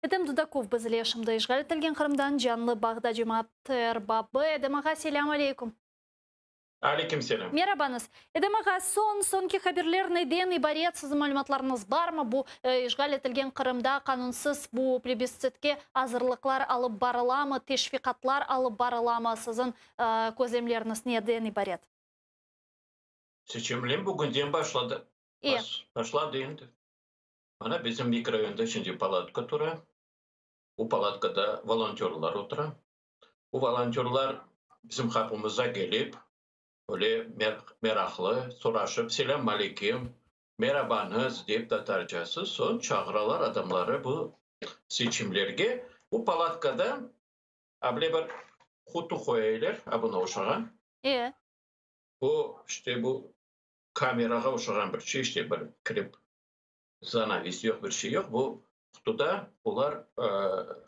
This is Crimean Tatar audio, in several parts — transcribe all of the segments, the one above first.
Edem Dudakov biz ile şimdi işğal etilgen Qırımdan canlı bağda cemaat erbabı. Edem ağa, selâm aleyküm. Aleyküm selâm. Merabañız. Edem ağa, soñ, soñki haberler neden ibaret, siziñ malümatlarıñız barmı? Bu işğal etilgen Qırımda qanunsız bu plebistsitke azırlıqlar alıp barılamı, teşviqatlar alıp barılamı, siziñ közlemleriñiz neden ibaret? Seçimler bugünden başladı. Başladı endi. Mana bizim mikrorayonda şimdi palatka tura. Bu palatkada volontörlar otura. Bu volontörlar bizim qapımıza kelip, öyle meraqlı soraşıp, selâm aleyküm, merabañız dep tatarcası, soñ çağıralar adamları bu seçimlerge. Bu palatkada able bir qutu qoyaylar, a buna oşağan. Bu, işte bu kamerağa oşağan bir şey, işte bir kirip zanavis yoq, bir şey yoq. Bu qutuda olar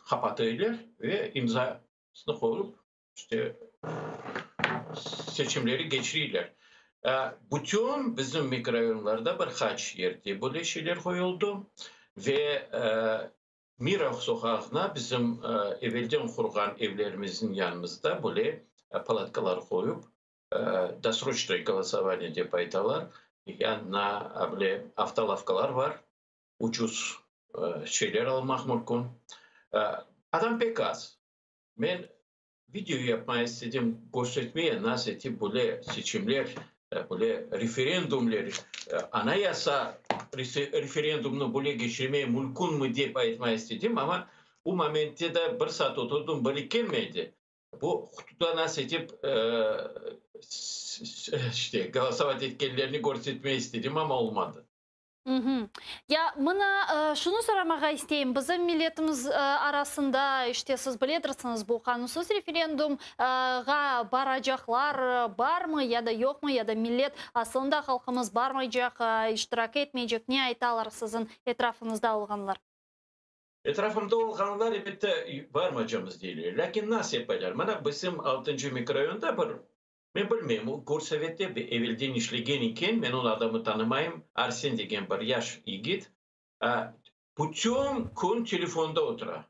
qapatıylar ve imzasını qoyup, işte seçimleri keçireyler. Bütün bizim mikrorayonlarda bir qaç yerde böyle şeyler qoyuldı ve Mira soqağına bizim evelden qurğan evlerimizniñ yanımızda böyle palatkalar qoyup, dosroçnoye голосование dep aytalar, yanına böyle avtolavkalar bar, ucuz şeyler almaq mümkün. Adam pek az. Men video yapmağa istedim, körsetmeye, nasıl etip böyle seçimler, böyle referendumler, anayasa referendumnı böyle keçirmeye mümkünmi dep aytmağa istedim, amma bu momentte de bir saat oturdım, biri kelmedi. Bu qutuda nasıl etip işte голосовать etkenlerini körsetmeye istedim, amma olmadı. Ya mına şunı soramağa isteyim, bizim milletimiz arasında, işte siz biledirsiñiz, bu qanunsız referendumğa baracaqlar barmı ya da yoqmı, ya da millet aslında halqımız barmaycaq, iştirak etmeycek, ne aytalar siziñ etrafıñızda olğanlar? Etrafımda olğanlar, elbette, barmaycamız deyler. Lâkin nasıl yaparlar? Mına bizim altıncı mikrorayonda bir, men bilmeyim, o gorsovette evelden işlegen eken, men onı adamı tanımayım, Arsen degen bir yaş yigit, bütün kün telefonda otura.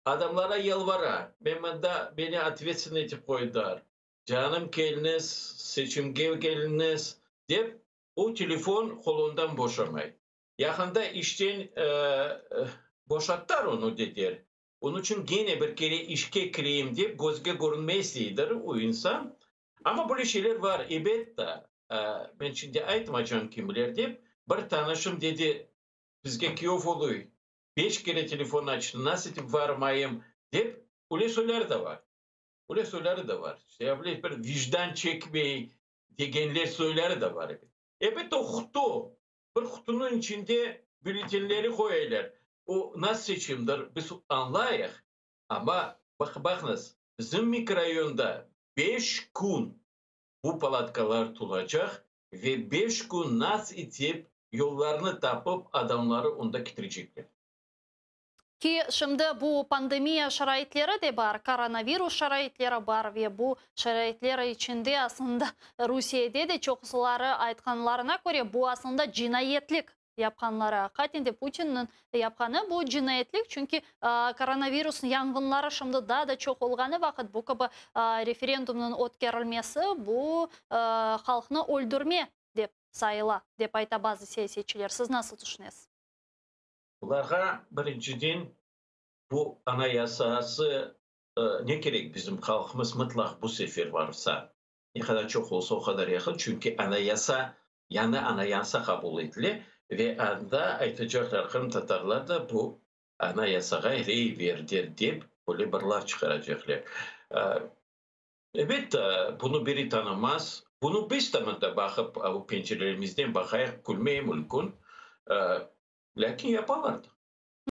Adamlara yalvara, men mında, meni otvetstvenniy etip qoydılar, canım keliñiz, seçimge keliñiz, dep, o telefon qolundan boşamay. Yaqında işten boşattılar onı, dediler. Onıñ içün gene bir kere işke kireyim dep közge körünmey isteydir o insan. Amma böyle şeyler bar, ebet, men şimdi aytmaycam kimler dep, bir tanışım dedi, bizge kiyov oluy, beş kere telefon açtı, nasıl etip varmayım dep, öyle soyları da bar. Öyle soyları da bar. İşte bir vicdan çekmey degenler soyları da bar. Ebet, o qutu, bir qutunıñ içinde bülletenleri qoyaylar. O nasıl seçimdir, biz añlayıq, amma baqıñız, bizim mikrorayonda 5 kün bu palatkalar turacaq ve 5 kün nasıl etip yollarını tapıp adamları onda ketirecekler. Ki şimdi bu pandemiya şaraitleri de bar, koronavirus şaraitleri bar ve bu şaraitler içinde aslında Rusiyede de çoqsuları aytqanlarına köre bu aslında cinayetlik yapqanları. Aqiqaten de Putinniñ yapqanı bu cinayetlik, çünki koronavirus yanğınları şimdi daa da çoq olğanı vaqıt bu kibi referendumnıñ ötkerilmesi bu halqnı öldürme dep sayıla, dep ayta bazı siyasetçiler. Siz nasıl tüşünesiz? Bularğa birinciden bu anayasası ne kerek, bizim halqımız mıtlaq bu sefer varsa, ne qadar çoq olsa, o qadar yahşı, çünki anayasa, yañı anayasa qabul etile ve anda aytacaqlar, qırımtatarlar da bu anayasağa rey berdi dep böyle bir laf çıqaracaqlar. Ebet, bunı biri tanımaz. Bunı biz de mında baqıp, pencerelerimizden baqayıq, külmey mümkün. Lâkin yapalardı.